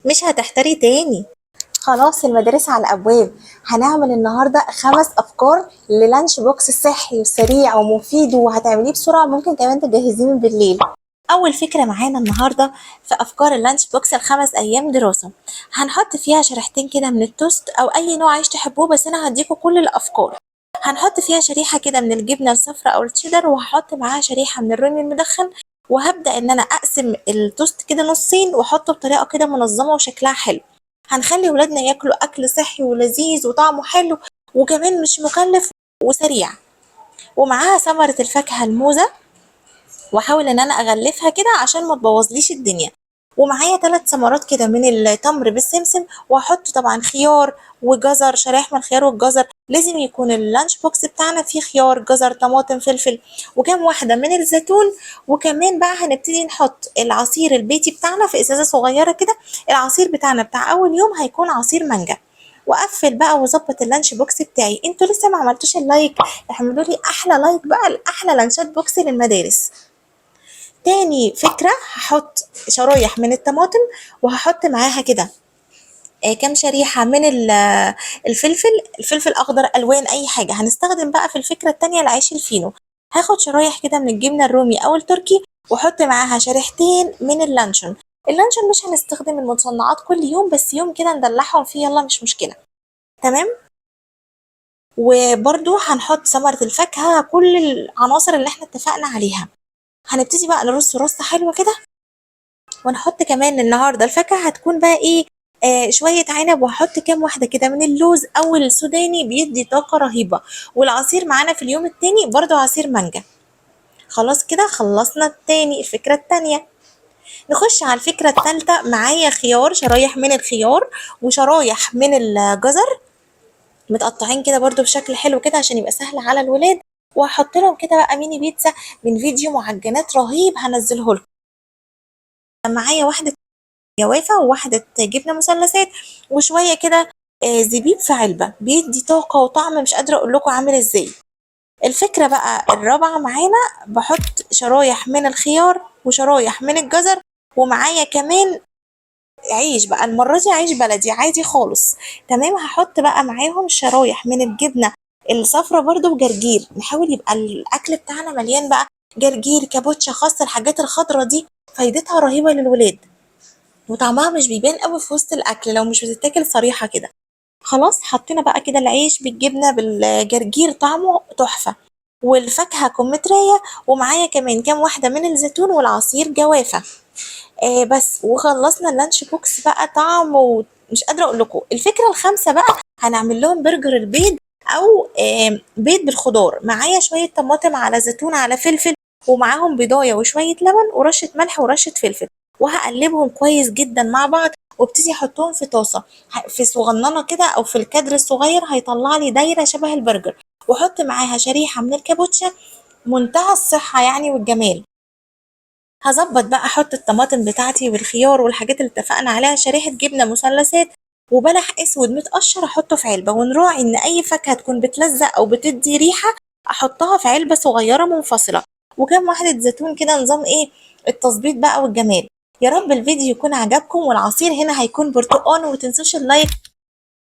مش هتحتاري تاني. خلاص المدارس على الابواب. هنعمل النهارده 5 افكار لل lunch box صحي وسريع ومفيد، وهتعمليه بسرعة، ممكن كمان تجهزيه من بالليل. اول فكرة معانا النهارده في افكار ال lunch box ال5 ايام دراسة، هنحط فيها شريحتين كده من التوست او اي نوع عيش تحبوه، بس انا هديكم كل الافكار. هنحط فيها شريحة كده من الجبنة الصفراء او التشيدر، وهحط معاها شريحة من الرومي المدخن، وهبدا ان انا اقسم التوست كده نصين واحطه بطريقة كده منظمة وشكلها حلو. هنخلي ولادنا ياكلوا اكل صحي ولذيذ وطعمه حلو، وكمان مش مكلف وسريع. ومعاها ثمرة الفاكهة الموزة، واحاول ان انا اغلفها كده عشان ما تبوظليش الدنيا. ومعايا 3 ثمرات كده من التمر بالسمسم، وهحط طبعا خيار وجزر، شرايح من الخيار والجزر. لازم يكون ال lunch box بتاعنا فيه خيار، جزر، طماطم، فلفل، وكام واحدة من الزيتون. وكمان بقى هنبتدي نحط العصير البيتي بتاعنا في ازازة صغيرة كده. العصير بتاعنا بتاع اول يوم هيكون عصير مانجا. واقفل بقى واظبط ال lunch box بتاعي. انتوا لسه ما عملتوش ال like؟ اعملوا لي احلى like بقى لاحلى لانشات box للمدارس. تاني فكرة، هحط شرايح من الطماطم، وهحط معاها كده كام شريحة من الفلفل، الفلفل أخضر، ألوان، أي حاجة. هنستخدم بقى في الفكرة التانية العيش الفينو. هاخد شرايح كده من الجبنة الرومي أو التركي، وأحط معاها شريحتين من اللانشون. اللانشون مش هنستخدم المصنعات كل يوم، بس يوم كده ندلعهم فيه، يلا مش مشكلة. تمام. وبرده هنحط ثمرة الفاكهة، كل العناصر اللي احنا اتفقنا عليها. هنبتدي بقى نرص رصة حلوة كده، ونحط كمان النهارده الفاكهة هتكون بقى ايه؟ شوية عنب، وهحط كام واحدة كده من اللوز او السوداني، بيدي طاقة رهيبة. والعصير معانا في اليوم التاني برضو عصير مانجا. خلاص كده خلصنا التاني، الفكرة التانية. نخش على الفكرة التالتة. معايا خيار، شرايح من الخيار وشرايح من الجزر متقطعين كده برضو بشكل حلو كده عشان يبقى سهل على الولاد. وهحط لهم كده بقى ميني بيتزا من فيديو معجنات رهيب هنزله لكم. معايا واحدة جوافة وواحدة جبنة مثلثات وشوية كده زبيب في علبة، بيدي طاقة وطعم مش قادرة اقول لكم عامل ازاي. الفكرة بقى الرابعة معانا، بحط شرايح من الخيار وشرايح من الجزر، ومعايا كمان عيش بقى، المرة دي عيش بلدي عادي خالص. تمام. هحط بقى معاهم شرايح من الجبنة الصفرة برضو وجرجير. نحاول يبقى الأكل بتاعنا مليان بقى جرجير، كابوتشا، خس، الحاجات الخضرة دي فايدتها رهيبة للولاد، وطعمها مش بيبان قوي في وسط الأكل لو مش بتتاكل صريحة كده. خلاص حطينا بقى كده العيش بالجبنة بالجرجير، طعمه تحفة، والفاكهة كمثرية، ومعايا كمان كام واحدة من الزيتون والعصير جوافة. بس، وخلصنا ال lunch box بقى طعم ومش قادرة اقول لكم. الفكرة الخامسة بقى، هنعمل لهم برجر البيض او بيض بالخضار. معايا شوية طماطم على زيتون على فلفل، ومعاهم بيضاية وشوية لبن ورشة ملح ورشة فلفل، وهقلبهم كويس جدا مع بعض، وابتدي احطهم في طاسة في صغننة كده او في الكادر الصغير، هيطلع لي دايرة شبه البرجر. واحط معاها شريحة من الكابوتشا، منتهى الصحة يعني والجمال. هظبط بقى، احط الطماطم بتاعتي والخيار والحاجات اللي اتفقنا عليها، شريحة جبنة مثلثات وبلح اسود متقشر احطه في علبة. ونراعي ان اي فاكهة تكون بتلزق او بتدي ريحة احطها في علبة صغيرة منفصلة، وكام واحدة زيتون كده، نظام ايه التظبيط بقى والجمال. يا رب الفيديو يكون عجبكم، والعصير هنا هيكون برتقان، ومتنسوش ال like.